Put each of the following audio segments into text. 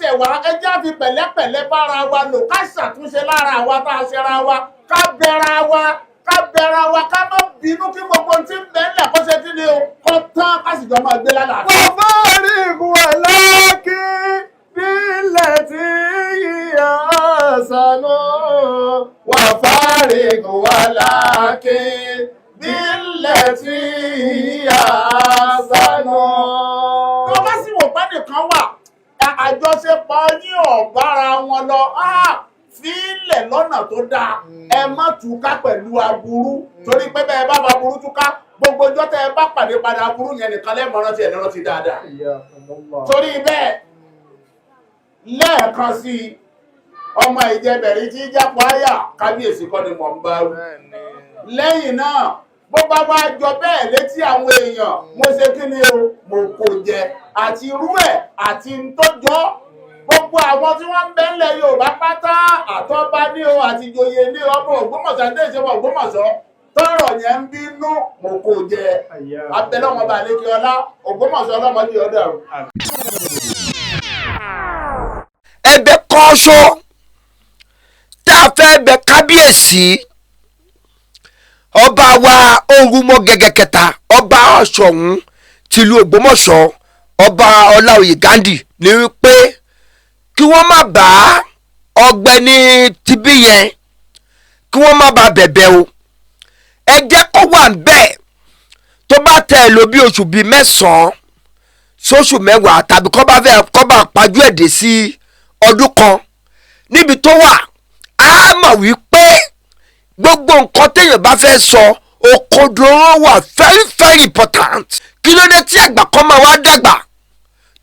ṣẹ̀ wá, ẹ jẹ́ á fi pẹ̀lẹ́pẹ̀lẹ́ bára wa lò, ká ṣàtúnṣe lára àwa tá a ṣẹra wa, ká bẹra wa, ká bẹra wa, ká má bínú kí gbogbo ohun tí ń bẹ ńlẹ̀ kó ṣe kí ni o, kó tán, ká sì jọ máa gbé lálàáfíà. وفارق ولكن بالتي هي أحسن وفارق ولكن بالتي هي أحسن. Tó bá sì wò pé nìkan wà, àjọṣepọ̀ yín ò bára wọn lọ, fílẹ̀ lọ́nà tó dáa, ẹ má túká pẹ̀lú aburú, torí pé bẹ́ẹ̀ bá ba aburú túká, gbogbo ọjọ́ tẹ́ ẹ bá pàdé padà, aburú yẹn nìkan lẹ́mọ̀ràn tí ẹ̀ ní rántí dáadáa. Torí bẹ́ẹ̀, lẹ́ẹ̀kan sí i, ọmọ ìjẹbẹ̀rí tí jápọ̀ àyà, kábíyèsí kọ́ ni mò ń bá wí. Lẹ́yìn náà, bó bá wá jọ bẹ́ẹ̀ létí àwọn èèyàn, mo ṣe kí ni o, mo kò jẹ àti irú ẹ̀ àti ntọ́jọ́ gbogbo àwọn tí wọ́n ń bẹ ńlẹ̀ Yorùbá pátá, àtọ́ba ní o àti ìjòyè ní o, ọmọ Ògbómọ̀ṣọ́ àti ìṣẹ́wọ̀n Ògbómọ̀ṣọ́ tọrọ yẹn ń bínú, mo kò jẹ abẹ́lẹ́ wọn bá lékè ọlá Ògbómọ̀ṣọ́ ọlọ́mọdé ọdẹ o. Ẹ̀bẹ̀ kan ṣo tá a fẹ́ bẹ̀ kábíyèsí ọba wa Orúmọgẹ̀gẹ̀ kẹta, ọba Ṣọ̀ún tìlú Ògbómọ̀ṣọ́, ọba Ọláoyè Ghandi, ní wípé kí wọ́n má bá ọ̀gbẹ́ni tibí yẹn, kí wọ́n má bá bẹ̀bẹ̀ o. Ẹ jẹ́ kó wà ń bẹ́ẹ̀, tó bá tẹ̀ ẹ́ lò bí oṣù bíi 9 sóṣù 10, tàbí kọ́ bá fẹ́ kọ́ bá pajú ẹ̀dẹ̀ sí ọdún kan níbi tó wà, á mọ̀ wípé gbogbo nǹkan téèyàn bá fẹ́ sọ, òkodoro wà very very important. Kí ló dé tí àgbà kan máa wá dàgbà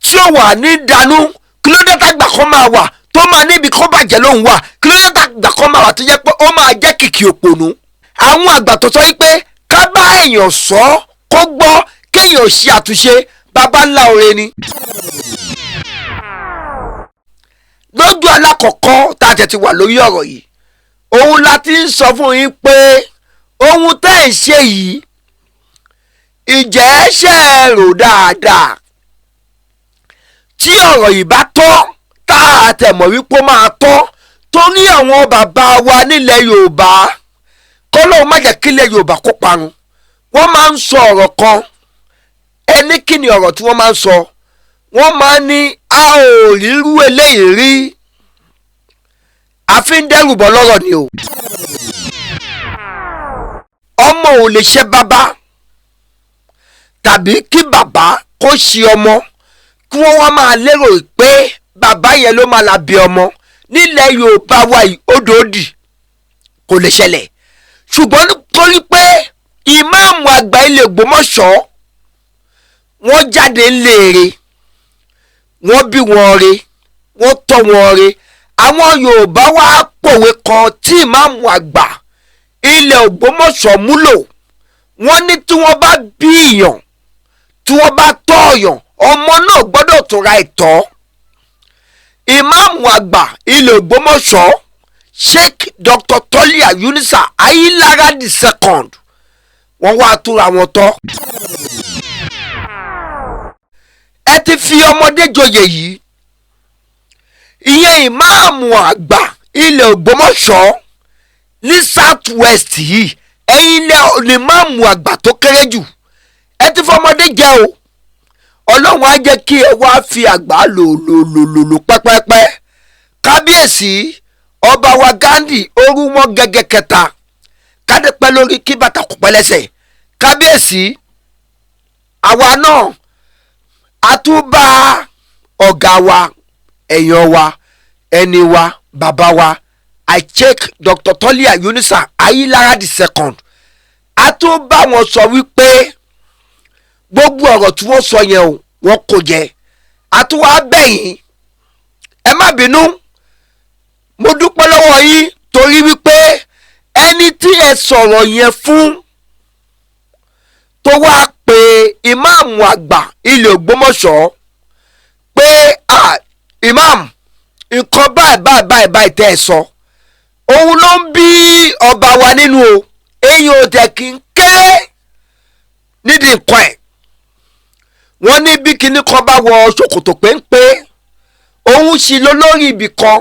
tí ó wà ní dànù? Kí ló dé tàgbà kan máa wà tó máa níbi kó bàjẹ́ lóhùn wà? Kí ló dé tàgbà kan máa wà tó jẹ́ pé ó máa jẹ́ kìkì òpònú? Àwọn àgbà tó sọ wípé ká bá èèyàn sọ kó gbọ́, kéèyàn ṣe àtúnṣe, baba ńlá oore ni. Lójú alákọ̀ọ́kọ́ tá a tẹ̀ ti wà lórí ọ̀rọ̀ yìí, òun la ti ń sọ fún yín pé ohun tẹ́ ẹ̀ ń ṣe yìí, ìjẹ́ ṣe é rò dáadáa? Tí ọ̀rọ̀ yìí bá tọ́, tá a tẹ̀ mọ̀ wípé ó máa tọ́, torí àwọn bàbá wa nílẹ̀ Yorùbá, kọ́lọ́hún má jẹ́ kílẹ̀ Yorùbá kó parun, wọ́n máa ń sọ ọ̀rọ̀ kan. Ẹni kí ni ọ̀rọ̀ tí wọ́n máa ń sọ? Wọ́n máa ń ní a ò rírú eléyìí rí, àfi ń dẹ́rùbọ̀ lọ́rọ̀ ni o. Ọmọ ò lè ṣe bàbá, tàbí kí bàbá kó ṣe ọmọ, kí wọ́n wá máa lérò pé bàbá yẹn ló máa la bí ọmọ. Nílẹ̀ Yorùbá wa yìí, odò òdì kò lè ṣẹlẹ̀. Ṣùgbọ́n nítorí pé ìmáàmù àgbà ilé Ògbómọ̀ṣọ́, wọ́n jáde ńlẹ̀, wọ́n bí wọn re, wọ́n tọ́ wọn re. Àwọn Yorùbá wá pòwe kan tí ìmáàmù àgbà ilẹ̀ Ògbómọ̀ṣọ́ múlò. Wọ́n ní tí wọ́n bá bí ìyàn, tí wọ́n bá tọ́ ọ̀yàn, ọmọ náà gbọ́dọ̀ tóra ẹ̀tọ́. Ìmáàmù àgbà ilẹ̀ Ògbómọ̀ṣọ́, Sheikh Dr. Tolia Yunusa Ayilara the second, wọ́n wá túra wọn tọ́. Ẹ ti fi ọmọdé joyè yìí, ìyẹn ìmáàmù àgbà ilẹ̀ Ògbómọ̀ṣọ́ ní south west yìí, ẹ̀yin ní ìmáàmù àgbà tó kéré jù, ẹ ti fọmọdé jẹ o. Ọlọ́run á jẹ́ kí ẹ wá fi àgbà lò lò lò lò lò pẹ́pẹ́pẹ́. Kábíyèsí ọba wa Ghandi Orúmọgẹ̀gẹ̀ kẹta, kádé pẹ́ lórí kí bàtà kò pẹ́ lẹ́sẹ̀. Kábíyèsí, àwa náà a tún bá ọ̀gá wa, èèyàn wa, ẹni wa, bàbá wa, I check Dr. Tolia Yunusa Ayilara the second, a tún bá wọn sọ wípé gbogbo ọ̀rọ̀ tí wọ́n sọ yẹn o, wọ́n kò jẹ. A tún wá bẹ̀yìn, ẹ má bínú, mo dúpẹ́ lọ́wọ́ yín torí wípé ẹni tí ẹ sọ̀rọ̀ yẹn fún tó wá pé ìmáàmù àgbà ilẹ̀ Ògbómọ̀ṣọ́ pé ìmáàmù, nǹkan báyìí báyìí báyìí báyìí tẹ́ ẹ sọ, òun ló ń bí ọba wa nínú o. Eyín ò tẹ̀ kí n kéré nídìí nǹkan ẹ̀. Wọ́n ní bí kinní kan bá wọ ṣòkòtò péńpé, Òun sì lọ lórí ibì kan.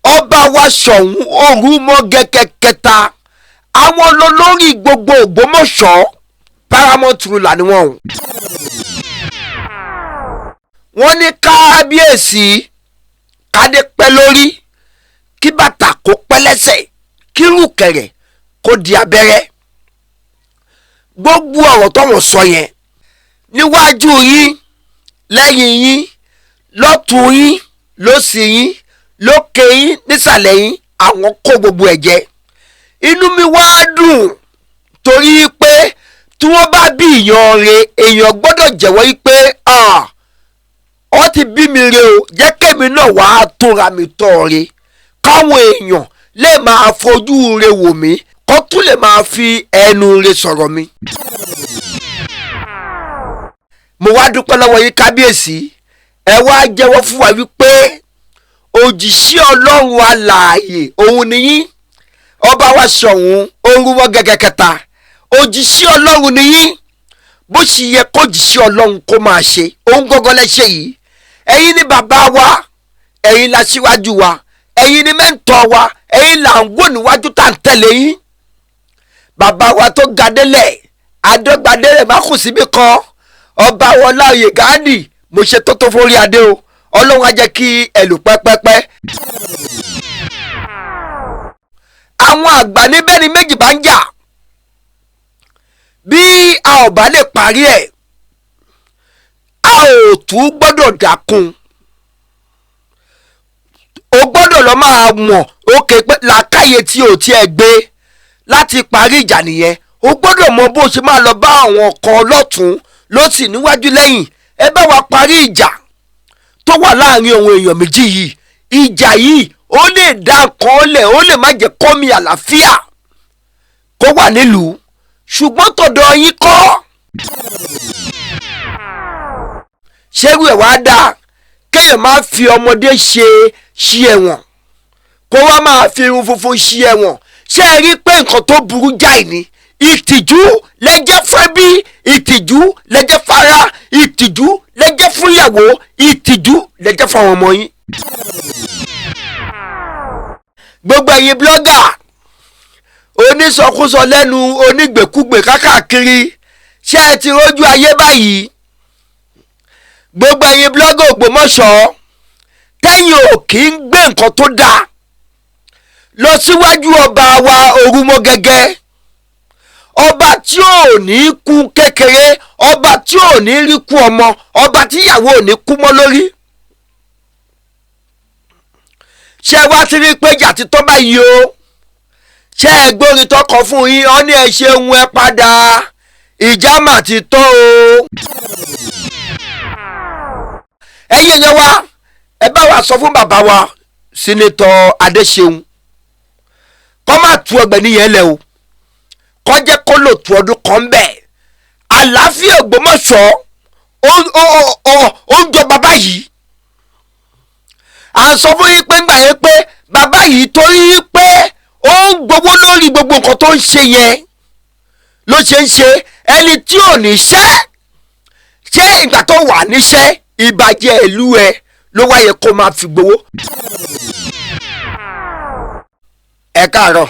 Ọba wa Ṣọ̀ún Òrùmọ̀gẹ̀gẹ̀ kẹta, àwọn lọ lórí gbogbo Ògbómọ̀ṣọ́, paramount ruler ni wọ́n o. Wọ́n ní kábíyèsí, kádé pẹ́ lórí, kí bàtà kó pẹ́ lẹ́sẹ̀, kí rùkẹ̀rẹ̀ kó di abẹ́rẹ́. Gbogbo ọ̀rọ̀ tọ́wọ̀n sọ yẹn, níwájú yín, lẹ́yìn yín, lọ́tún yín, lósì yín, lókè yín, nísàlẹ̀ yín, àwọn kó gbogbo ẹ̀ jẹ. Inú mi wá dùn torí pé tí wọ́n bá bí èèyàn re, èèyàn gbọ́dọ̀ jẹ́wọ́ yí pé ọ ti bí mi re o, jẹ́ kémi náà wàá túnra mi tọ́ re, káwọn èèyàn lè máa fojú re wò mí, kó tún lè máa fi ẹnu re sọ̀rọ̀ mi. Mo wá dúpẹ́ lọ́wọ́ yín kábíyèsí, ẹ wá jẹ́wọ́ fún wa wípé òjìṣẹ́ Ọlọ́run alààyè òun ni yín. Ọba wa Ṣọ̀ún Òrùmọ̀gẹ̀gẹ̀ kẹta, òjìṣẹ́ Ọlọ́run ni yín. Bó ṣe yẹ kó jìṣẹ́ Ọlọ́run kó máa ṣe òun gọ́gọ́ lẹ́ṣẹ̀ yìí. Ẹ̀yin ni bàbá wa, ẹ̀yin la síwájú wa, ẹ̀yin ni mẹ́ńtọ́ wa, ẹ̀yin là ń wò níwájú tá à ń tẹ̀lé yín. Bàbá wa tó ga délẹ̀, adọ́gbadélẹ̀ má kù síbi kan, ọba wọlá oyè Gáàdì, mo ṣe tó tó forí adé o. Ọlọ́run á jẹ́ kí ẹ lò pẹ́pẹ́pẹ́. Àwọn àgbà níbẹ̀ ni méjì bá ń jà, bí a ò bá lè parí ẹ̀, a ò tún gbọ́dọ̀ dákun. O gbọ́dọ̀ lọ máa mọ̀ òkè pé làákàyè tí ò tiẹ̀ gbé láti parí ìjà nìyẹn. O gbọ́dọ̀ mọ bó ṣe máa lọ bá àwọn kan lọ́tún lọ́sì, níwájú, lẹ́yìn, ẹ bá wa parí ìjà tó wà láàrin òun èèyàn méjì yìí. Ìjà yìí ó lè dá nǹkan lẹ̀, ó lè má jẹ́ kọ́mi àlàáfíà kó wà nílùú, ṣùgbọ́n tọ̀dọ̀ yín kọ́. Ṣerú ẹ̀ wá dáa kéèyàn máa fi ọmọdé ṣe ṣí ẹ̀wọ̀n, kó wá máa fi irun funfun ṣí ẹ̀wọ̀n? Ṣé ẹ rí pé nǹkan tó burú jáì ni? Ìtìjú lẹ́jẹ́ fẹ́bí, ìtìjú lẹ́jẹ́ fara, ìtìjú lẹ́jẹ́ fúnyàwó, ìtìjú lẹ́jẹ́ fáwọn ọmọ yín. Gbogbo ẹ̀yin blọ́gà onísọkúsọ lẹ́nu, onígbèkúgbè kákàkiri, ṣé ẹ ti rójú ayé báyìí? Gbogbo ẹ̀yin blọ́gà Ògbómọ̀ṣọ́ tẹ́yìn ò kì í gbé nǹkan tó dáa lọ síwájú ọba wa Òrùmọ̀gẹ̀gẹ̀, ọba tí ò ní kú kékeré, ọba tí ò ní rí kú ọmọ, ọba tíyàwó ò ní kú mọ́ lórí. Ṣé wá ti rí pé ìjà ti tán báyìí o? Ṣé ẹ gbórin tọkọ fún yín? Ọ ní ẹ ṣeun, ẹ padà, ìjà mà ti tán o. Ẹ̀yin èèyàn wa, ẹ bá wa sọ fún bàbá wa Senator Adéṣeun kọ́ máa tu ọgbẹ̀ni yẹn lẹ o, kọ́ jẹ́ kó lò tu ọdún kan bẹ́ẹ̀. Àlàáfíà Ògbómọ̀ṣọ́ ó ń jọ bàbá yìí. À ń sọ fún yín pé ńgbà yẹn pé bàbá yìí, torí pé ó ń gbowó lórí gbogbo nǹkan tó ń ṣe yẹn ló ṣe ń ṣe. Ẹni tí ò níṣẹ́, ṣé ìgbà tó wà níṣẹ́ ìbàjẹ́ ìlú ẹ ló wáyé kó máa fi gbowó? Ẹ káàárọ̀,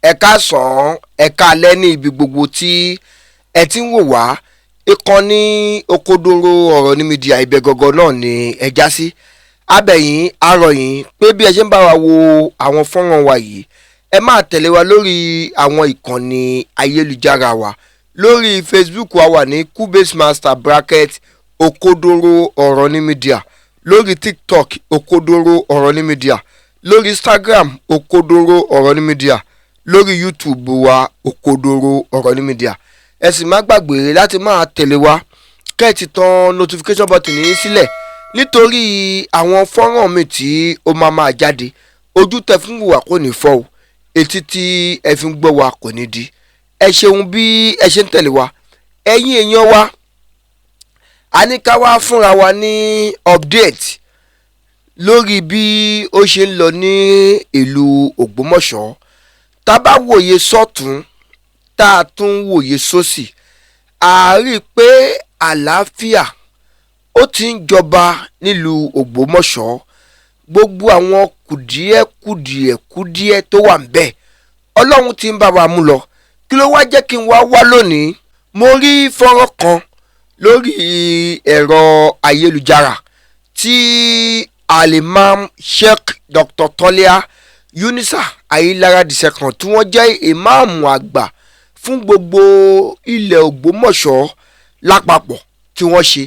ẹ káàsán, ẹ káalẹ́ ní ibi gbogbo tí ẹ ti ń wò wá. Ìkànnì Òkodoro Ọ̀rọ̀ ní Media, ibẹ̀ gọ́gọ́ náà ni ẹ já sí. Abẹ̀yìn arọ̀yìn pé bí ẹ ṣe ń bá wa wo àwọn fọ́nrán wa yìí, ẹ máa tẹ̀lé wa lórí àwọn ìkànnì ayélujára wa. Lórí Facebook wa wà ní Kubase Master bracket Òkodoro Ọ̀rọ̀ ní Media, lórí TikTok Òkodoro Ọ̀rọ̀ ní Media, lórí Instagram Òkodoro Ọ̀rọ̀ ní Media, lórí YouTube wa Òkodoro Ọ̀rọ̀ ní Media. Ẹ sì má gbàgbé láti máa tẹ̀lé wa, kẹ́ ẹ ti tan notification button yín sílẹ̀, nítorí àwọn fọ́nrán mi tí ó máa máa jáde. Ojú tẹ fún wà kò ní fọ́ o, etí tí ẹ fi ń gbọ́ wa kò ní di. Ẹ ṣeun bí ẹ ṣe ń tẹ̀lé wa. Ẹ̀yin èèyàn wa, a ní ká wá fúnra wa ní update lórí bí ó ṣe ń lọ ní ìlú Ògbómọ̀ṣọ́. Tá a bá wòye sọ́tún, tá a tún wòye sósì, a rí i pé àlàáfíà ó ti ń jọba nílùú Ògbómọ̀ṣọ́. Gbogbo àwọn kùdìẹ̀ kùdìẹ̀ kùdìẹ̀ tó wà ń bẹ̀, Ọlọ́run ti ń bá wa mú lọ. Kí ló wá jẹ́ kí n wá wá lónìí? Mo rí fọ́nrán kan lórí ẹ̀rọ ayélujára tí Alimam Sheikh Dr. Tolia Yunisa Ayilara II, tí wọ́n jẹ́ ìmáàmù àgbà fún gbogbo ilẹ̀ Ògbómọ̀ṣọ́ lápapọ̀, tí wọ́n ṣe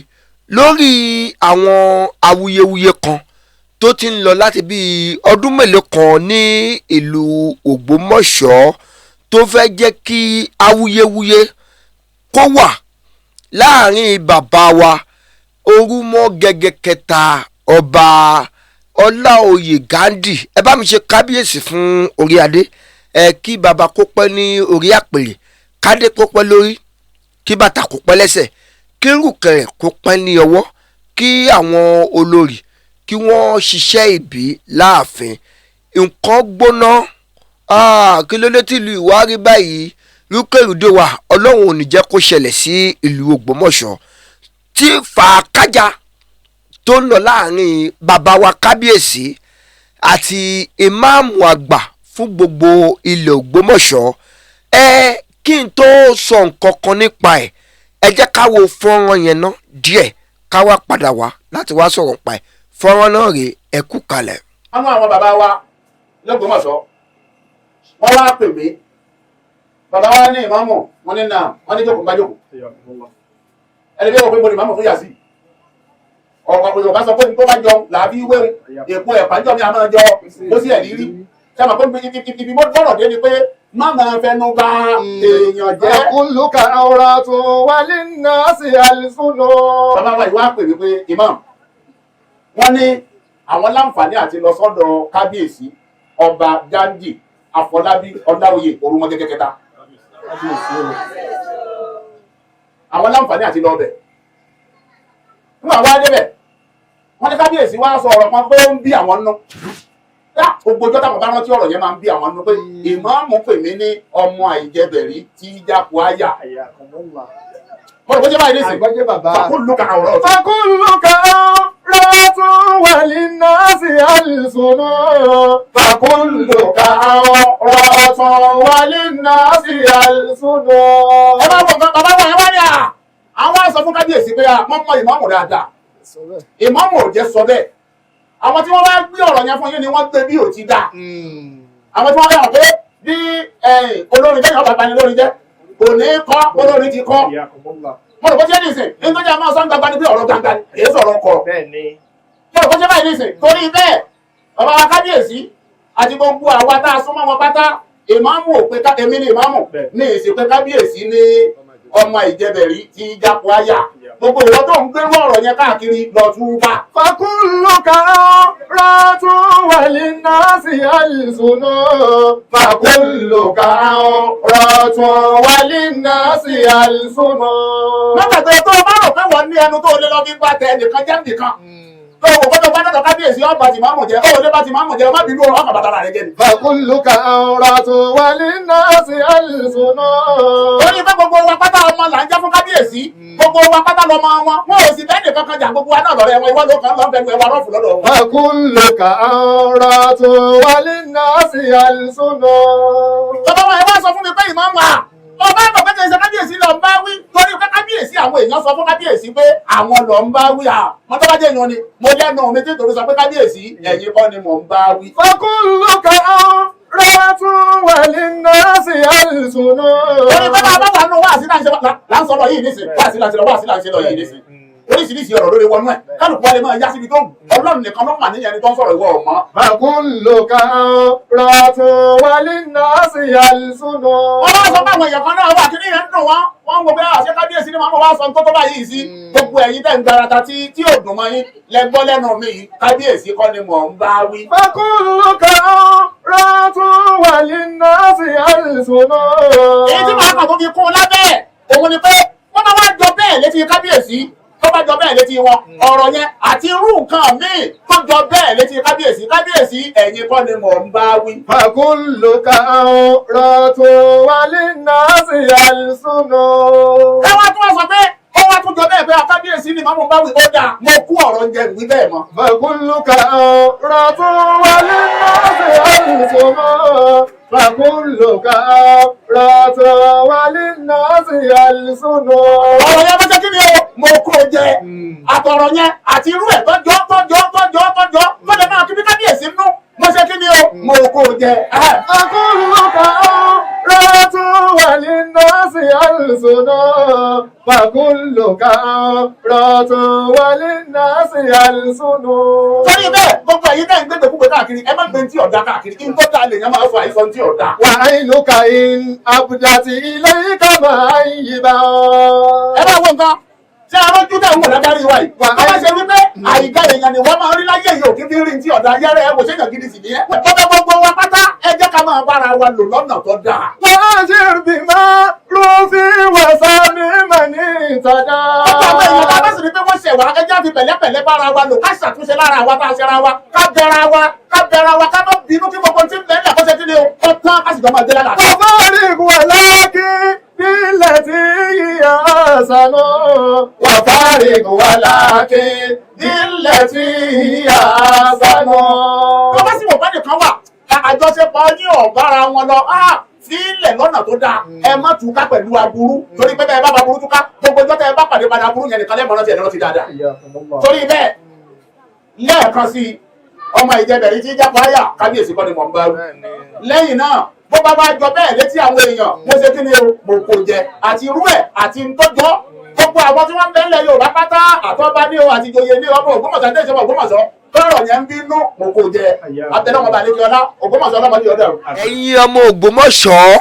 lórí àwọn awuyewuye kan tó ti ń lọ láti bíi ọdún mélòó kan ní ìlú Ògbómọ̀ṣọ́, tó fẹ́ jẹ́ kí awuyewuye kó wà láàrin bàbá wa Orúmọgẹ́gẹ́ kẹta, Ọba Ọláoyè Ghandi. Ẹ bá mi ṣe kábíyèsí fún orí adé. Ẹ kí bàbá kó pẹ́ ní orí àpèrè, kádé kó pẹ́ lórí, kí bàtà kó pẹ́ lẹ́sẹ̀, kí rùkẹ̀rẹ̀ kó pẹ́ ní ọwọ́, kí àwọn olórí kí wọ́n ṣiṣẹ́ ìbí láàfin. Nǹkan gbóná. Kí ló dé tí ìlú ìwárí báyìí rúkèrúdò wà? Ọlọ́run ò ní jẹ́ kó ṣẹlẹ̀ sí ìlú Ògbómọ̀ṣọ́. Tí fàákájà tó ń lọ láàrin bàbá wa kábíyèsí àti ìmáàmù àgbà fún gbogbo ilẹ̀ Ògbómọ̀ṣọ́, ẹ kí n tó sọ nǹkan kan nípa ẹ̀, ẹ jẹ́ ká wo fọ́nrán yẹn ná díẹ̀, ká wá padà wá láti wá sọ̀rọ̀ nípa ẹ̀. Fọ́nrán náà rèé, ẹ kú kalẹ̀. Àwọn àwọn bàbá wa l'Ógbómọ̀ṣọ́, wọ́n wá pè mí. Bàbá wa ní ìmáàmù, wọ́n ní nà, wọ́n ní jókòó, bá jókòó. Ẹni bí wọ́n pé mo ní ìmáàmù fún yàsí ọ̀pọ̀ Yorùbá sọ pé ní tó bá jọ làbí wéhun èpo ẹ̀pà jọ mi a máa jọ ó sì ẹ̀ rírí. Ṣé àmọ́ pé ibi bọ́rọ̀ dé ni pé má máa fẹnu bà èèyàn jẹ́. فكلك عورات وللناس ألسن. Bàbá wa ìwà pè mí pé imam, wọ́n ní àwọn láǹfààní àti lọ sọ́dọ̀ kábíyèsí Ọba Ghandi Àfọlábí Ọláoyè Orúmọgẹ́gẹ́ kẹta. Àwọn láǹfààní àti lọ bẹ̀. Nígbà wá débẹ̀, wọ́n ní kábíyèsí wá sọ ọ̀rọ̀ kan pé ó ń bí àwọn nú. Gbogbo ọjọ́ táwọn bá rántí ọ̀rọ̀ yẹn máa ń bí àwọn nú, pé ìmáàmù pè mí ní ọmọ àìjẹbẹ̀rí tí jápo áyà. Mo rò bó jẹ́ báyìí nísìnyí. Àgbọ́jẹ́ bàbá. Fàkúlùkà àwòrán ọ̀tún. فكلك عورات وللناس ألسن. فكلك عورات وللناس ألسن. Ẹ bá wọ nǹkan bàbá wa, ẹ wá ní à àwọn sọ fún kábíyèsí pé wọ́n mọ ìmáàmù dáadáa, ìmáàmù ò jẹ́ sọ bẹ́ẹ̀. Àwọn tí wọ́n wá gbé ọ̀rọ̀ yẹn fún yín ni wọ́n gbé bí ò ti dáa. Àwọn tí wọ́n fẹ́ràn pé bí olórin bẹ́ẹ̀ ọba bani lórin jẹ́ kò ní kọ́ olórin ti kọ́. Mo rò bó jẹ́ nìsín nítorí àwọn sọ́n gbangba ni pé ọ̀rọ̀ gbangba ni èyí sọ̀rọ̀ kọ̀rọ̀. Mo rò bó jẹ́ báyìí nìsín. Torí bẹ́ẹ̀, bàbá wa kábíyèsí àti gbogbo àwa tá a súnmọ́ wọn pátá, ìmáàmù ò pé èmi ni ìmáàmù ní ìsìn pé kábíyèsí ní ọmọ ìjẹbẹ̀rí tí jápo áyà. Gbogbo ìwọ tó ń gbérú ọ̀rọ̀ yẹn káàkiri, lọ túbà. فكلك عورات وللناس ألسن. فكلك عورات وللناس ألسن. Lọ́gbà tó tó o bá rò pé wọ́n ní ẹnu tó lé lọ fi bá tẹ ẹnìkan jẹ́ nìkan tó o gbọ́dọ̀ bá dọ̀dọ̀ kábíyèsí, ọba tí máàmù jẹ́ ó lé bá ti máàmù jẹ́, ọba bínú ọkàn bàtà rẹ̀ jẹ́ ni. فكلك عورات وللناس ألسن. Torí pé gbogbo wa pátá ọmọ là ń jẹ́ fún kábíyèsí, gbogbo wa pátá lọmọ wọn, wọn ò sì bẹ́ẹ̀ nìkan kan jà. Gbogbo wa náà lọ́rẹ́ wọn. Ìwọ ló kàn lọ́n fẹnu ẹwà rọ́ọ̀fù lọ́dọ̀ wọn. فكلك عورات وللناس ألسن. Bàbá wa, ẹ wá sọ fún mi pé ìmáàmù à ọba àgbà pé kì í ṣe kábíyèsí lọ ń bá wí, torí pé kábíyèsí, àwọn èèyàn sọ fún kábíyèsí pé àwọn lọ ń bá wí. À mọ́tò bá jẹ́ èèyàn ni mo lẹ́nu mi tí torí sọ pé kábíyèsí, ẹ̀yin kọ́ ni mò ń bá wí. فكلك عورات وللناس ألسن. Torí pé bàbá wà nù wáàsí náà ń ṣe là ń sọ lọ yìí nísìn, wáàsí là ń ṣe lọ, wáàsí là ń ṣe lọ yìí nísìn, oríṣiríṣi ọ̀rọ̀ lórí wọnú ẹ̀, kálukú wa lè máa yá síbi tó ń Ọlọ́run nìkan ló mà níyẹn ni tó ń sọ̀rọ̀, ìwọ ọ̀mọ́. فكلك عورات وللناس ألسن. Wọ́n wá sọ pé àwọn èèyàn kan náà wà kí níyẹn ń dùn wọ́n, wọ́n ń wo pé àṣẹ kábíyèsí ni màmá wa sọ tó tó báyìí sí. Gbogbo ẹ̀yin tẹ̀ ń gbarata tí ò dùn mọ́ yín lẹ gbọ́ lẹ́nu mi yìí, kábíyèsí kọ́ ni mò ń bá wí. فكلك عورات وللناس ألسن. Èyí tí màá kàn tó fi kún un lábẹ́ ẹ̀ òun ni pé wọ́n máa wá jọ bẹ́ẹ̀ létí kábíyèsí, tó bá jọ bẹ́ẹ̀ létí wọn ọ̀rọ̀ yẹn àti irú nǹkan míì tó jọ bẹ́ẹ̀ létí kábíyèsí, kábíyèsí, ẹ̀yin kọ́ ni mò ń bá wí. فكلك عورات وللناس ألسن. Ẹ wá tún wá sọ pé ó wá tún tún jọ bẹ́ẹ̀ pé akábíyèsí ni màmú bá wí ó dáa, mo kú ọ̀rọ̀ jẹ ìwí bẹ́ẹ̀ mọ́. فكلك عورة وللناس ألسن. فكلك عورة وللناس ألسن. Ọ̀rọ̀ yẹn bá jẹ́ kí ni o, mo kó o jẹ àtọ̀rọ̀ yẹn àti irú ẹ̀ tọ́jọ́ tọ́jọ́ tọ́jọ́ tọ́jọ́ tọ́jọ́ máa kí bí kábíyèsí nú, mo ṣe kí ni o, mo kó o jẹ. فكلك عورة وللناس ألسن. فكلك عورة وللناس ألسن. Torí bẹ́ẹ̀, gbogbo ẹ̀yin náà ń gbégbé kúgbé káàkiri, ẹ má gbé tí ọ̀dà káàkiri kí n tó dáa lè yẹn máa fọ àìsàn tí ọ̀dà. وعينك إن أبدت إليك معيبا. Ẹ bá wo nǹkan tí a rọ́jú náà ń wò lágbárí wa yìí. Wà á- Tó bá ṣe wípé àìga èèyàn ni wọ́n máa ń rí láyé yìí, òkè fi ń rí tí ọ̀dà ayẹ́rẹ́ ẹ wò ṣèyàn gidi sì nìyẹn. Tọ́jọ́ gbogbo wa pátá, ẹ jẹ́ ká máa bára wa lò lọ́nà tó dáa. وأجر بمعروف وسامي من اهتدى. Ọ̀pọ̀ àwọn èèyàn tá a bá sì rí pé wọ́n ṣẹ̀ wá, ẹ jẹ́ á fi pẹ̀lẹ́pẹ̀lẹ́ bára wa lò, ká ṣàtúnṣe lára wa tá a ṣẹra wa, ká bẹra wa, ká bẹra wa, ká má bínú kí gbogbo tí ń bẹ́ẹ̀ lẹ̀ kó ṣe kí ni o, kó tán, ká sì jọ máa gbé lálàáfíà. وفارق ولكن بالتي هي أحسن. وفارق ولكن بالتي هي أحسن. Tó bá sì wò bá nìkan wà, àjọṣepọ̀ ní ọ̀bára wọn lọ, sílẹ̀ lọ́nà tó dáa, ẹ má túká pẹ̀lú aburú, torí pé bẹ́ẹ̀ bá ba aburú túká, gbogbo ọjọ́ tẹ́ ẹ bá pàdé padà, aburú yẹn nìkan lẹ́mọ̀ọ́rán tí ẹ̀ lọ́rọ́ ti dáadáa. Torí bẹ́ẹ̀, lẹ́ẹ̀kan sí i, ọmọ ìjẹbẹ̀rí tí jápa áyà, kábíyèsí kọ́ ni mò ń bá wí. Lẹ́yìn náà, bó bá bá jọ bẹ́ẹ̀ létí àwọn èèyàn, mo ṣe kí ni o, mo kò jẹ àti irú ẹ̀ àti ntọ́jọ́ gbogbo àwọn tí wọ́n ń bẹ́ńlẹ̀ Yorùbá pátá, àtọ́ba ní o àti ìjòyè ní ọmọ Ògbómọ̀ṣọ́ ní ìṣẹ́wọ̀n Ògbómọ̀ṣọ́ tọ́rọ̀ yẹn ń bínú, mo kò jẹ abẹ́lẹ́ ọmọ balẹ̀ ọlá Ògbómọ̀ṣọ́ ọlọ́mọdé ọdẹ o. Ẹ̀yin ọmọ Ògbómọ̀ṣọ́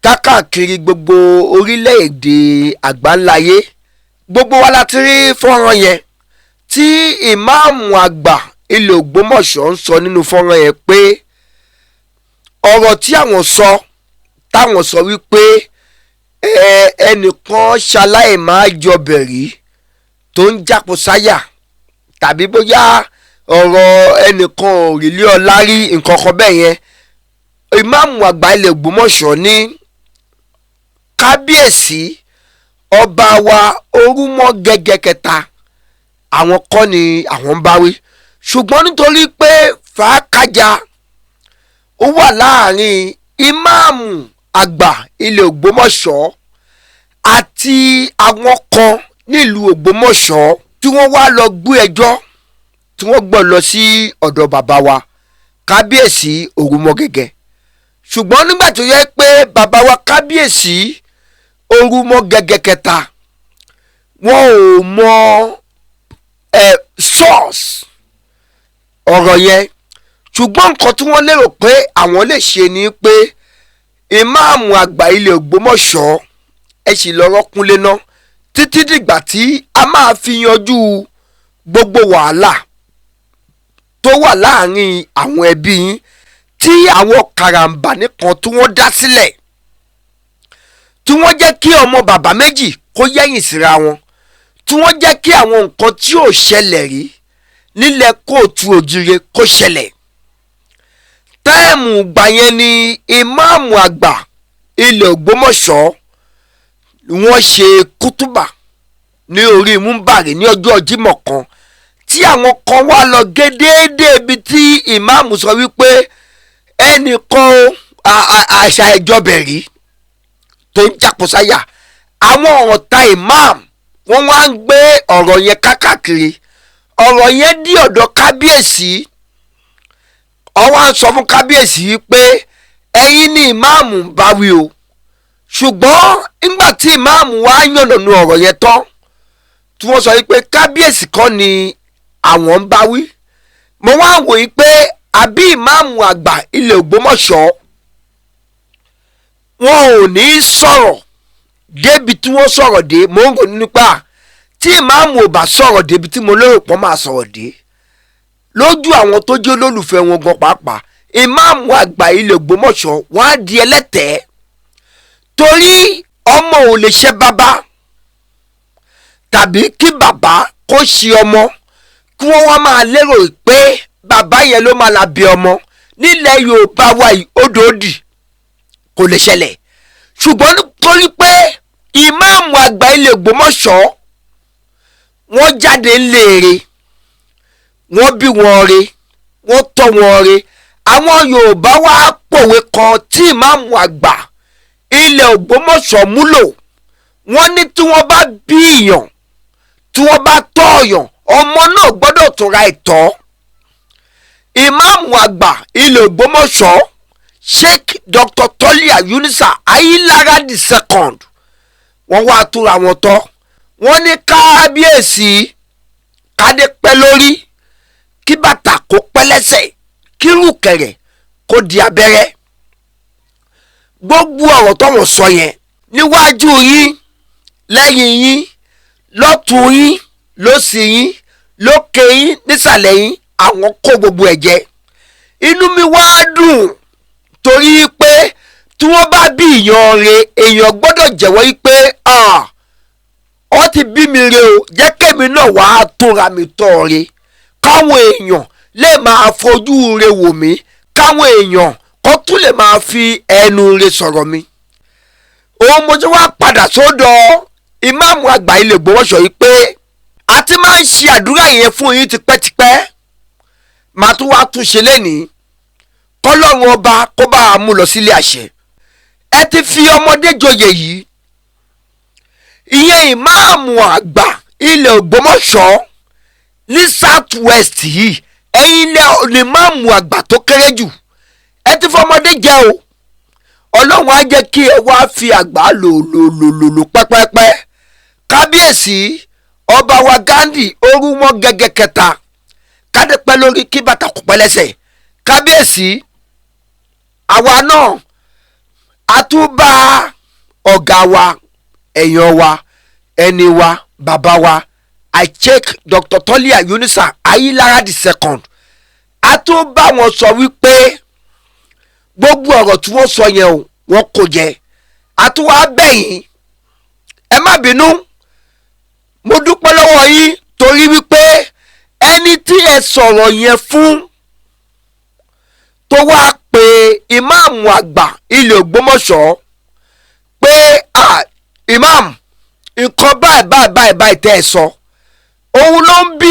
kákàkiri gbogbo orílẹ̀-èdè àgbáńláyé, gbogbo wa la ti rí fọ́nrán yẹn tí ìmáàmù àgbà ilẹ̀ Ògbómọ̀ṣọ́ ń sọ nínú fọ́nrán yẹn pé ọ̀rọ̀ tí àwọn sọ, táwọn sọ wípé ẹnìkan ṣaláì máa jọbẹ̀ rí tó ń jápo sáyà, tàbí bóyá ọ̀rọ̀ ẹnìkan ò rí lé ọlá rí nǹkan kan bẹ́ẹ̀ yẹn. Ìmáàmù àgbà ilẹ̀ Ògbómọ̀ṣọ́ ní kábíyèsí ọba wa Orúmọgẹ́gẹ́ kẹta, àwọn kọ́ ni àwọn ń báwí, ṣùgbọ́n nítorí pé fàákàjà ó wà láàrin ìmáàmù àgbà ilẹ̀ Ògbómọ̀ṣọ́ àti àwọn kan nílùú Ògbómọ̀ṣọ́ tí wọ́n wá lọ gbé ẹjọ́ tí wọ́n gbọ́ lọ sí ọ̀dọ̀ bàbá wa kábíyèsí Orúmọgẹ́gẹ́. Ṣùgbọ́n nígbà tó yẹ pé bàbá wa kábíyèsí Orúmọgẹ́gẹ́ kẹta, wọn ò mọ source ọ̀rọ̀ yẹn, ṣùgbọ́n nǹkan tí wọ́n lérò pé àwọn lè ṣe ni pé ìmáàmù àgbà ilẹ̀ Ògbómọ̀ṣọ́, ẹ sì lọ́rọ́ kúnlé ná títí dìgbà tí a máa fi yanjú gbogbo wàhálà tó wà láàrin àwọn ẹbí yín tí àwọn karambà nìkan tí wọ́n dá sílẹ̀, tí wọ́n jẹ́ kí ọmọ bàbá méjì kó yẹ̀yìn síra wọn, tí wọ́n jẹ́ kí àwọn nǹkan tí ò ṣẹlẹ̀ rí nílẹ̀ kóòtù òjìrè kó ṣẹlẹ̀. Táìmù ìgbà yẹn ni ìmáàmù àgbà ilẹ̀ Ògbómọ̀ṣọ́ wọ́n ṣe kútùbà ní orí múmbàrí ní ọjọ́ Jímọ̀ kan, tí àwọn kan wá lọ gé déédéé ibi tí ìmáàmù sọ wípé ẹnìkan àṣà ìjọbẹ̀ rí tó ń jàpọ̀sáyà. Àwọn ọ̀tá ìmáàmù wọ́n wá ń gbé ọ̀rọ̀ yẹn kákàkiri, ọ̀rọ̀ yẹn dí ọ̀dọ̀ kábíyèsí. Ó wá ń sọ fún kábíyèsí pé ẹ̀yin ni ìmáàmù ń bá wí o. Ṣùgbọ́n nígbà tí ìmáàmù wá yànnàná ọ̀rọ̀ yẹn tán, tí wọ́n sọ wípé kábíyèsí kọ́ ni àwọn ń bá wí, mo wá wò yí pé àbí ìmáàmù àgbà ilẹ̀ Ògbómọ̀ṣọ́ wọn ò ní sọ̀rọ̀ débi tí wọ́n sọ̀rọ̀ dé. Mo ń ronú nípa tí ìmáàmù ò bá sọ̀rọ̀ débi tí mo lérò pọ́n máa sọ̀rọ̀ dé lójú àwọn tó jẹ́ olólùfẹ́ wọn gan pàápàá, ìmáàmù àgbà ilẹ̀ Ògbómọ̀ṣọ́ wọ́n á di ẹlẹ́tẹ̀ẹ́, torí ọmọ ò lè ṣe bàbá tàbí kí bàbá kó ṣe ọmọ kí wọ́n wá máa lérò pé bàbá yẹn ló máa la bí ọmọ. Nílẹ̀ Yorùbá wa yìí, odò òdì kò lè ṣẹlẹ̀. Ṣùgbọ́n nítorí pé Ìmáàmù àgbà ilé Ògbómọ̀ṣọ́ wọ́n jáde ńlẹ̀ẹ́rẹ́, wọ́n bí wọn re, wọ́n tọ́ wọn re. Àwọn Yorùbá wá pòwe kan tí ìmáàmù àgbà ilẹ̀ Ògbómọ̀ṣọ́ múlò. Wọ́n ní tí wọ́n bá bí èèyàn, tí wọ́n bá tọ́ ọ̀yàn, ọmọ náà gbọ́dọ̀ tóra ẹ̀tọ́. Ìmáàmù àgbà ilẹ̀ Ògbómọ̀ṣọ́ Sheikh Dr. Tolia Yunusa Ayilara the second, wọ́n wá túra wọn tọ́. Wọ́n ní kábíyèsí, kádé pẹ́ lórí, kí bàtà kó pẹ́ lẹ́sẹ̀, kí rùkẹ̀rẹ̀ kó di abẹ́rẹ́. Gbogbo ọ̀rọ̀ tọ́wọ̀n sọ yẹn níwájú yín, lẹ́yìn yín, lọ́tún yín, lósì yín, lókè yín, nísàlẹ̀ yín, àwọn kó gbogbo ẹ̀ jẹ. Inú mi wá dùn torí pé tí wọ́n bá bí èèyàn re, èèyàn gbọ́dọ̀ jẹ́wọ́ yí pé ọ ti bí mi re o, jẹ́ kémi náà wàá tóra mi tọ́ re, káwọn èèyàn lè máa fojú re wò mí, káwọn èèyàn kó tún lè máa fi ẹnu re sọ̀rọ̀ mi. Òun mo ti wá padà sódò ìmáàmù àgbà ilé Ògbómọ̀ṣọ́ yìí pé a ti máa ń ṣe àdúrà yẹn fún yín tipẹ́tipẹ́, màá tún wá tún ṣe lénìí, kọ́lọ́run ọba kó bá a mú lọ sílé àṣẹ. Ẹ ti fi ọmọdé joyè yìí, ìyẹn ìmáàmù àgbà ilẹ̀ Ògbómọ̀ṣọ́ ní South West yìí, ẹ̀yin lẹ ìmáàmù àgbà tó kéré jù. Ẹ ti fọmọdé jẹ o. Ọlọ́run á jẹ́ kí ẹ wá fi àgbà lò lò lò lò lò pẹ́pẹ́pẹ́. Kábíyèsí ọba wa Ghandi orúmọ gẹ́gẹ́ kẹta, kádé pẹ́ lórí, kí bàtà kó pẹ́ lẹ́sẹ̀. Kábíyèsí, àwa náà a tún bá ọ̀gá wa, èèyàn wa, ẹni wa, bàbá wa, Sheikh Dr. Tolia Yunusa Ayilara the second, a tún bá wọn sọ wípé gbogbo ọ̀rọ̀ tí wọ́n sọ yẹn o, wọ́n kò jẹ. A tún wá bẹ̀yìn, ẹ má bínú, mo dúpẹ́ lọ́wọ́ yín torí wípé ẹni tí ẹ sọ̀rọ̀ yẹn fún tó wá pé ìmáàmù àgbà ilẹ̀ Ògbómọ̀ṣọ́ pé ìmáàmù, nǹkan báyìí báyìí báyìí báyìí tẹ́ ẹ sọ, òun ló ń bí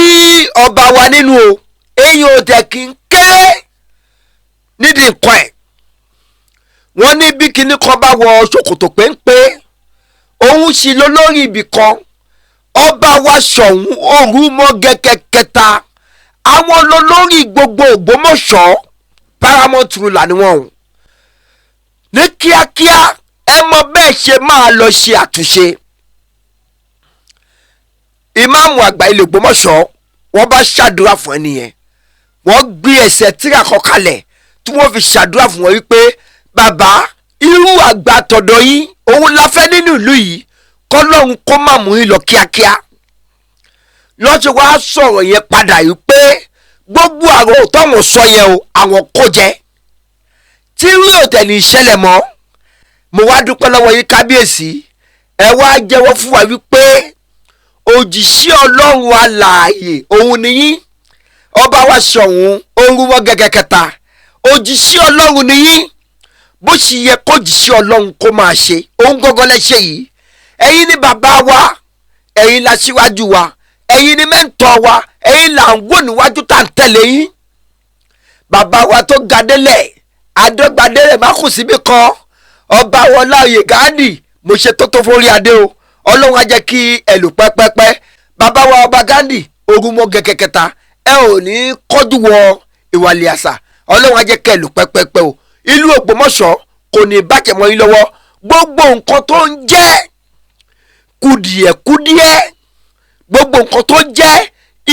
ọba wa nínú o. Eyín ò tẹ̀ kí n kéré nídìí nǹkan ẹ̀. Wọ́n ní bí kinní kan bá wọ ṣòkòtò péńpé, òun sì lọ lórí ibì kan. Ọba wa Ṣọ̀ún Òrùmọ̀gẹ̀kẹ̀ kẹta, àwọn lọ lórí gbogbo Ògbómọ̀ṣọ́, paramount ruler ni wọ́n o. Ní kíákíá, ẹ mọ bẹ́ẹ̀ ṣe máa lọ ṣe àtúnṣe. Ìmáàmù àgbà ilé Ògbómọ̀ṣọ́, wọ́n bá ṣàdúrà fún ẹni yẹn, wọ́n gbé ẹsẹ̀ tíra kan kalẹ̀ tí wọ́n fi ṣàdúrà fún wọn wípé bàbá, irú àgbà tọ̀dọ̀ yín òun la fẹ́ nínú ìlú yìí, kọ́lọ́hún kó má mú yín lọ kíákíá. Lọ́sọ̀ wá sọ̀rọ̀ yẹn padà yìí pé gbogbo àwọn táwọn sọ yẹn o, àwọn kò jẹ́ tí rí òtẹ̀ ní ìṣẹ̀lẹ̀ mọ́. Mo wá dúpẹ́ lọ́wọ́ yín kábíyèsí, ẹ wá jẹ́wọ́ fún wa wípé òjìṣẹ́ Ọlọ́run alààyè òun ni yín. Ọba wa Ṣọ̀ún Òrùmọ̀gẹ̀gẹ̀ kẹta, òjìṣẹ́ Ọlọ́run ni yín. Bó ṣe yẹ kó jìṣẹ́ Ọlọ́run kó máa ṣe òun gángan lẹ́ṣẹ̀ yìí. Ẹ̀yin ni bàbá wa, ẹ̀yin la síwájú wa, ẹ̀yin ni mentor wa, ẹ̀yin là ń wò níwájú tá à ń tẹ̀lé yín. Bàbá wa tó ga délẹ̀ adọ́gbadélẹ̀ má kù síbi kan, ọba wọlá oyè Ghandi, mo ṣe tó tó forí adé o. Ọlọ́run á jẹ́ kí ẹ lò pẹ́pẹ́pẹ́. Bàbá wa ọba Ghandi Òrùmọ̀gẹ̀gẹ̀ kẹta, ẹ ò ní kọ́jú wọ ìwàlẹ̀ àṣà. Ọlọ́run á jẹ́ kí ẹ lò pẹ́pẹ́pẹ́ o. Ìlú Ògbómọ̀ṣọ́ kò ní bàjẹ́ mọ́ yín lọ́wọ́. Gbogbo nǹkan tó ń jẹ́ kùdìẹ̀kùdìẹ̀, gbogbo nǹkan tó jẹ́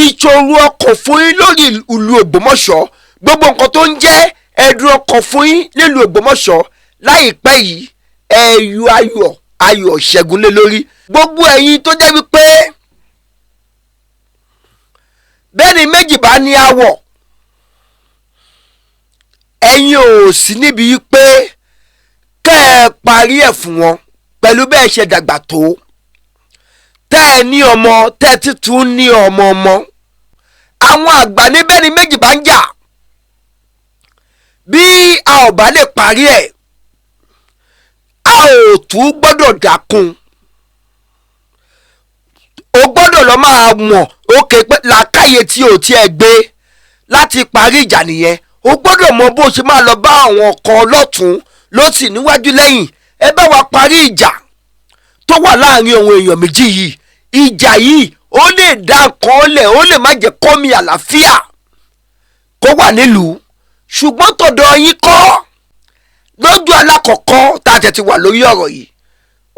ìṣòro ọkọ̀ fún yín lórí ìlú Ògbómọ̀ṣọ́, gbogbo nǹkan tó ń jẹ́ ẹ̀dùn ọkọ̀ fún yín nílùú Ògbómọ̀ṣọ́ láìpẹ́ yìí, ẹ̀yọ ayọ̀ ayọ̀ ṣẹ́gun lé lórí gbogbo ẹ̀yin tó jẹ́ wípé bẹ́ẹ̀ ni méjì bá ní àwọ̀, ẹ̀yin ò sí níbi pé kẹ́ ẹ parí ẹ̀ fún wọn pẹ̀lú bẹ́ẹ̀ ṣe dàgbà tó, tẹ́ ẹ ní ọmọ, tẹ́ ẹ títún ní ọmọ ọmọ. Àwọn àgbà níbẹ̀ ni méjì bá ń jà, bí a ò bá lè parí ẹ̀, a ò tún gbọ́dọ̀ dákun. gbọ́dọ̀ lọ máa mọ̀ òkè pé làákàyè tí ò tiẹ̀ gbé láti parí ìjà nìyẹn. O gbọ́dọ̀ mọ bó ṣe máa lọ bá àwọn kan lọ́tún lọ́sì, níwájú, lẹ́yìn, ẹ bá wa parí ìjà tó wà láàrin ohun èèyàn méjì yìí. Ìjà yìí, ó lè dá nǹkan lẹ̀, ó lè má jẹ́ kọ́mi àlàáfíà kó wà nílùú. Ṣùgbọ́n tọ̀dọ̀ yín kọ́, lójú alákọ̀ọ́kọ́ tá a tẹ̀ ti wà lórí ọ̀rọ̀ yìí,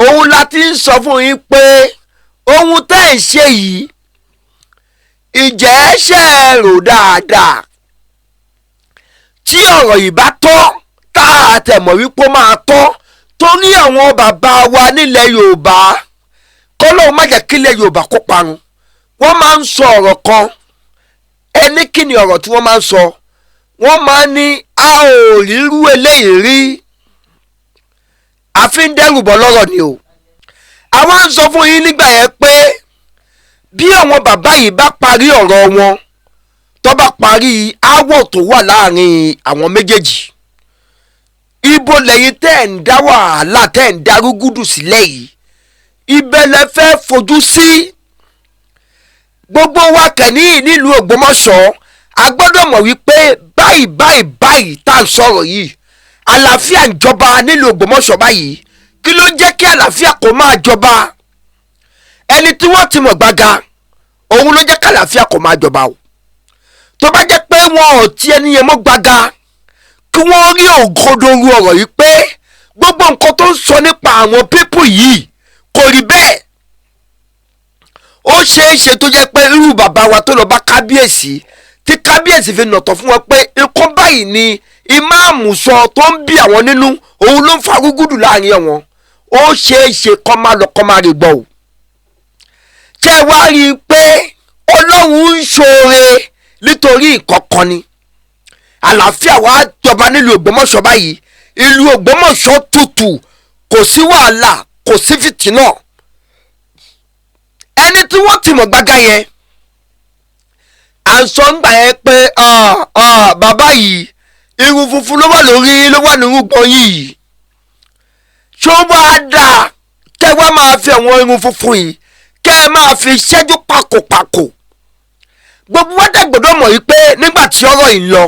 òun la ti ń sọ fún yín pé ohun tẹ́ ẹ̀ ń ṣe yìí, ìjẹ́ ṣe é rò dáadáa? Tí ọ̀rọ̀ yìí bá tọ́, tá a tẹ̀ mọ̀ wípé ó máa tọ́, torí àwọn bàbá wa nílẹ̀ Yorùbá, kọ́lọ́hún má jẹ́ kílẹ̀ Yorùbá kó parun, wọ́n máa ń sọ ọ̀rọ̀ kan. Ẹni kí ni ọ̀rọ̀ tí wọ́n máa ń sọ? Wọ́n máa ń ní a ò rírú eléyìí rí, àfi ń dẹ́rù bọ́ lọ́rọ̀ ni o. Àwa ń sọ fún yín nígbà yẹn pé bí àwọn bàbá yìí bá parí ọ̀rọ̀ wọn, tó bá parí aáwọ̀ tó wà láàrin àwọn méjèèjì, ibo lẹ́yìn tẹ́ ẹ̀ ń dá wàhálà, tẹ́ ẹ̀ ń dá rúgúdù sílẹ̀ yìí, ibẹ̀ lẹ fẹ́ fojú sí? Gbogbo wa kẹ̀ní nílùú Ògbómọ̀ṣọ́, a gbọ́dọ̀ mọ̀ wípé báyìí báyìí báyìí tá à ń sọ̀rọ̀ yìí, àlàáfíà ń jọba nílùú Ògbómọ̀ṣọ́ báyìí. Kí ló ń jẹ́ kí àlàáfíà kó máa jọba? Ẹni tí wọ́n ti mọ̀ gbága, òun ló jẹ́ kí àlàáfíà kó máa jọba o. Tó bá jẹ́ pé wọn ò tí ẹni yẹn mọ́ gbága, kí wọ́n rí òkodoro ọ̀rọ̀ yìí pé gbogbo nǹkan tó ń sọ nípa àwọn people yìí kò rí bẹ́ẹ̀, ó ṣeé ṣe tó jẹ́ pé irú bàbá wa tó lọ bá kábíyèsí, tí kábíyèsí fi nàtọ̀ fún wọn pé ikọ́ báyìí ni ìmáàmù sọ tó ń bí àwọn nínú, òun ló ń fa rúgúdù láàrin wọn, ó ṣeé ṣe kọ́ máa lọ, kọ́ máa rí gbọ́ o. Ṣé ẹ wá rí i pé Ọlọ́run ń ṣoore nítorí ìkọ̀kan ni àlàáfíà wa jọba nílùú Ògbómọ̀ṣọ́ báyìí? Ìlú Ògbómọ̀ṣọ́ tutù, kò sí wàhálà, kò sí fìtínà. Ẹni tí wọ́n ti mọ̀ gbága yẹn, à ń sọ ńgbà yẹn pé bàbá yìí, irun funfun ló wà lórí, ló wà nínú gbọ̀n yìí. Ṣó wàá dáa kẹ́ wá máa fi àwọn irun funfun yìí, kẹ́ ẹ máa fi ṣẹ́jú pàkópàkó? Gbogbo wa dẹ̀ gbọ́dọ̀ mọ̀ yìí pé nígbà tí ọ̀rọ̀ yìí ń lọ,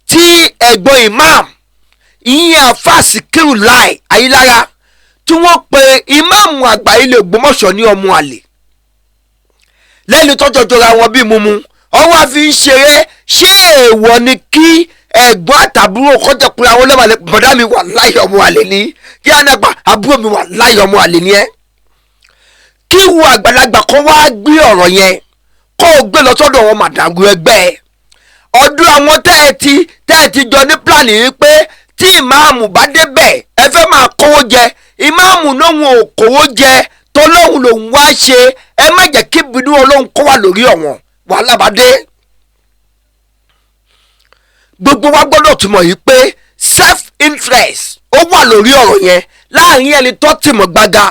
tí ẹ̀gbọ́n imam ìyẹn, àfa Síkírù Láì Ayílára, tí wọ́n pe ìmáàmù àgbà ilé Ògbómọ̀ṣọ́ ní ọmọ àlè lẹ́nu tọ́jọ́ jọra wọn bíi mumu, ọwọ́ àfi ń ṣeré. Ṣé èèwọ̀ ni kí ẹ̀gbọ́n àtàbúrò kọjá pé àwọn ọlọ́mọ àlè? Bọ̀dá mi, wà láyé, ọmọ àlè ní kí á nàgbà. Àbúrò mi, wà láyé, ọmọ àlè ní ẹ́. Kí wo àgbàlagbà kan wá gbé ọ̀rọ̀ yẹn, kó o gbé lọ sọ́dọ̀ wọn màdàgù ẹgbẹ́ ẹ, ọdún àwọn tẹ́ ẹ ti jọ ní plan yìí pé tí ìmáàmù bá débẹ̀, ẹ fẹ́ máa kówó jẹ. Ìmáàmù lóhun ò kówó jẹ, tọ́lọ́hun lòun wá ṣe. Ẹ má jẹ́ kí ìbínú Ọlọ́hun kó wà lórí ọ̀wọ̀n, wàhálà bá dé. Gbogbo wa gbọ́dọ̀ túmọ̀ yìí pé self interest ó wà lórí ọ̀rọ̀ yẹn láàrin ẹni tó tìmọ̀ gbága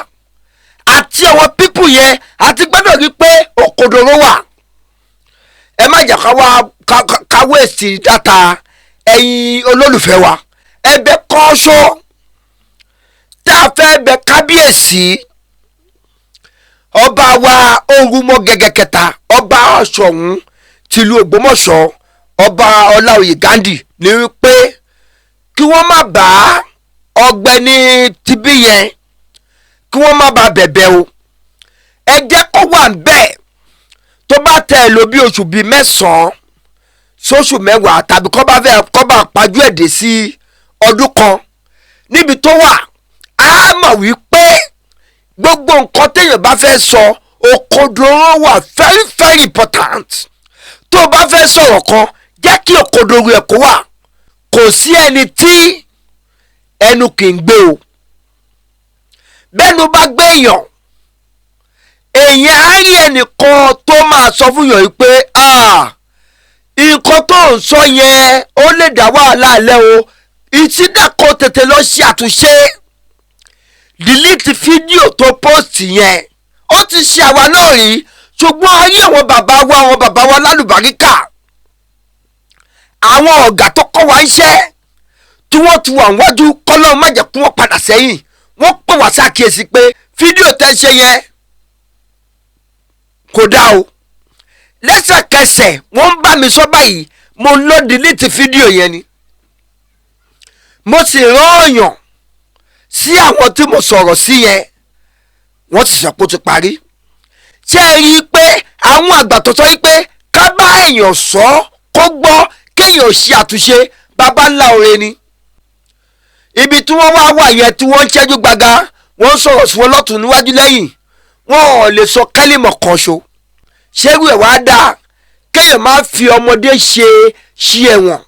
àti àwọn people yẹn, àti gbọ́dọ̀ rí pé òkodoro wà. Ẹ má jà ká wá ká waste data ẹ̀yin olólùfẹ́ wa. Ẹ̀bẹ̀ kan ṣó tá a fẹ́ bẹ̀ kábíyèsí ọba wa Orúmọgẹgẹ kẹta, ọba Ṣọ̀ún tìlú Ògbómọ̀ṣọ́, ọba Ọláoyè Ghandi, ní wípé kí wọ́n má bá ọ̀gbẹ́ni tibí yẹn, kí wọ́n má bá bẹ̀bẹ̀ o. Ẹ jẹ́ kó wà ń bẹ́ẹ̀, tó bá tẹ̀ ẹ́ lò bí oṣù bíi 9 sóṣù 10, tàbí kọ́ bá fẹ́ kọ́ bá pajú ẹ̀dẹ̀ sí ọdún kan níbi tó wà, á mọ̀ wípé gbogbo nǹkan téèyàn bá fẹ́ sọ, òkodoro wà very very important. Tó o bá fẹ́ sọ̀rọ̀ kan, jẹ́ kí òkodoro ẹ̀ kó wà. Kò sí ẹni tí ẹnu kì í gbé o. Bẹ́ẹ̀nu bá gbé èèyàn, èèyàn á rí ẹnìkan tó máa sọ fún yàn yìí pé nǹkan tó ń sọ yẹn, ó lè dá wàhálà lẹ́ o. Ìsídà kó tètè lọ ṣe àtúnṣe, delete fídíò tó post yẹn. Ó ti ṣe àwa náà rí, ṣùgbọ́n ayé àwọn bàbá wa, àwọn bàbá wa lálùbáríkà, àwọn ọ̀gá tó kọ́ wa ń ṣẹ́ tí wọ́n ti wà wájú, kọ́lọ́run má jẹ́ kí wọ́n padà sẹ́yìn, wọ́n pè wá ṣàkíyèsí pé fídíò tẹ́ ṣe yẹn. Kò dáa o. Lẹ́sẹ̀kẹsẹ̀ wọ́n ń bá mi sọ báyìí, mo lọ delete fídíò yẹn ni. Mo sì rán ọ̀yàn sí àwọn tí mo sọ̀rọ̀ sí yẹn, wọ́n sì sọ pé ó ti parí. Ṣé ẹ rí i pé àwọn àgbà tó sọ pé ká bá èèyàn sọ kó gbọ́, kéèyàn ṣe àtúnṣe, baba ńlá oore ni? Ibi tí wọ́n wá wà yẹn, tí wọ́n ń ṣẹ́jú gbaga, wọ́n ń sọ̀rọ̀ sí wọn lọ́tún, níwájú, lẹ́yìn, wọn ò lè sọ kẹ́límọ̀ kan ṣo. Ṣérú ẹ̀ wá dáa kéèyàn máa fi ọmọdé ṣe ṣí ẹ̀wọ̀n,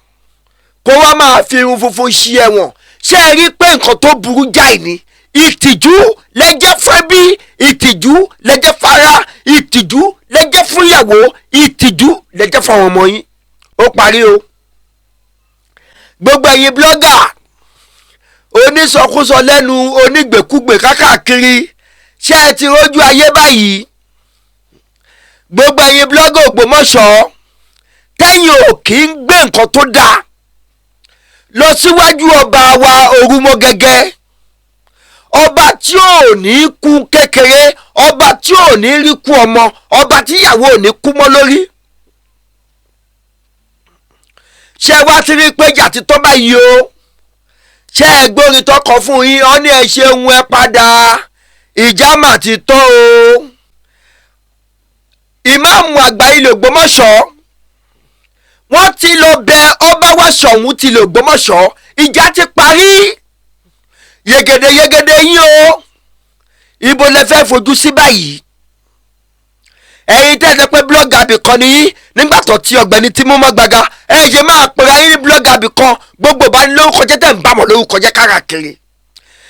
kó wá máa fi irun funfun ṣí ẹ̀wọ̀n? Ṣé ẹ rí pé nǹkan tó burú jáì ni? Ìtìjú lẹ́jẹ́ fún ẹbí, ìtìjú lẹ́jẹ́ fara, ìtìjú lẹ́jẹ́ fún ìyàwó, ìtìjú lẹ́jẹ́ fún àwọn ọmọ yín. Ó parí o. Gbogbo ẹ̀yin blogger onísọkúsọ lẹ́nu, onígbèkúgbè kákàkiri, ṣé ẹ ti rójú ayé báyìí? Gbogbo ẹ̀yin blogger Ògbómọ̀ṣọ́ tẹ́yìn ò kì í gbé nǹkan tó dáa lọ síwájú ọba wa Orúmọgẹ́gẹ́, ọba tí ò ní kú kékeré, ọba tí ò ní rí kú ọmọ, ọba tíyàwó ò ní kú mọ́ lórí, ṣé wá ti rí pé jà ti tọ́ báyìí o? Ṣé ẹ gbórin tọkọ fún yín? Ọ ní ẹ ṣeun, ẹ padà, ìjà mà ti tọ́ o. Ìmáàmù àgbà ilẹ̀ Ògbómọ̀ṣọ́, wọ́n ti lọ bẹ ọba wa Ṣọ̀ún ti lè Ògbómọ̀ṣọ́. Ìjà ti parí. Yegede yegede yín o, ibo lẹ fẹ́ fojú sí báyìí? Ẹ̀yin tẹ́ ẹ sọ pé blogger abìkan ni yín, nígbà tó ti ọ̀gbẹ́ni tí mú mọ́ gbaga, ẹ ṣe máa pera yín ní blogger abìkan. Gbogbo bá ní lórúkọ jẹ́, tẹ̀ ń bá mọ̀ lórúkọ jẹ́ káàkiri,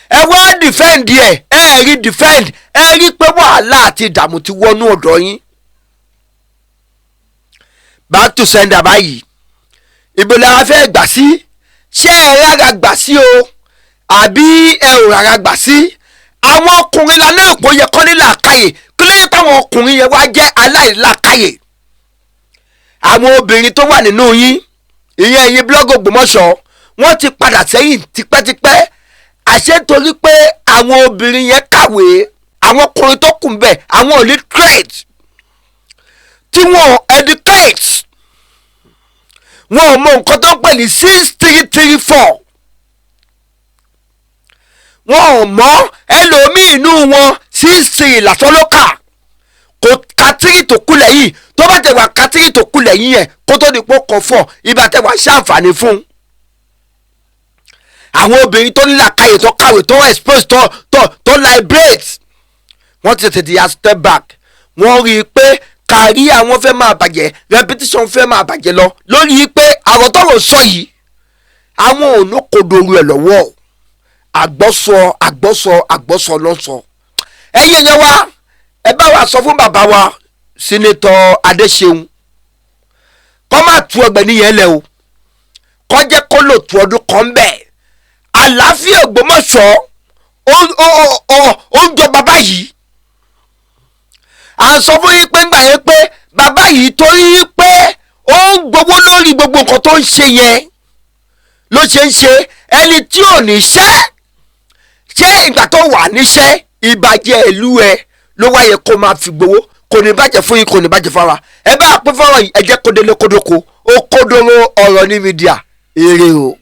ẹ wá defend ẹ. Ẹ rí defend, ẹ rí pé wàhálà àti ìdààmú ti wọnú ọ̀dọ̀ yín. Back to sender báyìí. Ibo la fẹ́ gbà sí? Ṣé ẹ rárá gbà sí o, àbí ẹ ò rárá gbà sí? Àwọn ọkùnrin la náà kò yẹ kọ́ ní làákàyè. Kí ló yẹ táwọn ọkùnrin yẹn wá jẹ́ aláìlàákàyè? Àwọn obìnrin tó wà nínú yín, ìyẹn ẹ̀yin blogger Ògbómọ̀ṣọ́, wọ́n ti padà sẹ́yìn tipẹ́tipẹ́. Àṣé torí pé àwọn obìnrin yẹn kàwé, àwọn ọkùnrin tó kù ń bẹ̀, àwọn illiterate, tí wọ́n educate, wọn ò mọ nǹkan tó ń pè ní 6 3 3 4, wọn ò mọ. Ẹlòmíì inú wọn, 6 3 lásán ló kà, kò ka three tó kú lẹ́yìn. Tó bá tẹ̀ wá ka three tó kú lẹ́yìn yẹn kó tó di pé kọ four, ibà tẹ̀ wá ṣàǹfààní fún. Àwọn obìnrin tó ní làákàyè, tó kàwé, tó expose, tó liberate, wọ́n ti tètè ya step back. Wọ́n rí i pé kárí àwọn fẹ́ máa bàjẹ́, reputation fẹ́ máa bàjẹ́ lọ lórí pé àwọn tọ́rọ̀ sọ yìí, àwọn ò ní kodoro ẹ̀ lọ́wọ́. Àgbọ́sọ àgbọ́sọ àgbọ́sọ ló ń sọ. Ẹ̀yin yẹn wá, ẹ bá wa sọ fún bàbá wa Senator Adéṣeun kọ́ máa tu ọgbẹ̀ni yẹn lẹ̀ o, kọ́ jẹ́ kó lò tu ọdún kan bẹ́ẹ̀. Àlàáfíà Ògbómọ̀ṣọ́ ó ń jọ bàbá yìí. À ń sọ fún yín pé ńgbà yẹn pé bàbá yìí, torí pé ó ń gbowó lórí gbogbo nǹkan tó ń ṣe yẹn ló ṣe ń ṣe. Ẹni tí ò níṣẹ́, ṣé ìgbà tó wà níṣẹ́, ìbàjẹ́ ìlú ẹ ló wáyé kó máa fi gbowó? Kò ní bàjẹ́ fún yín, kò ní bàjẹ́ fáwa. Ẹ bá pín fọ́rọ̀ yìí, ẹ jẹ́ kó délé kódóko ó kódóró ọ̀rọ̀ ní media. Èrè o.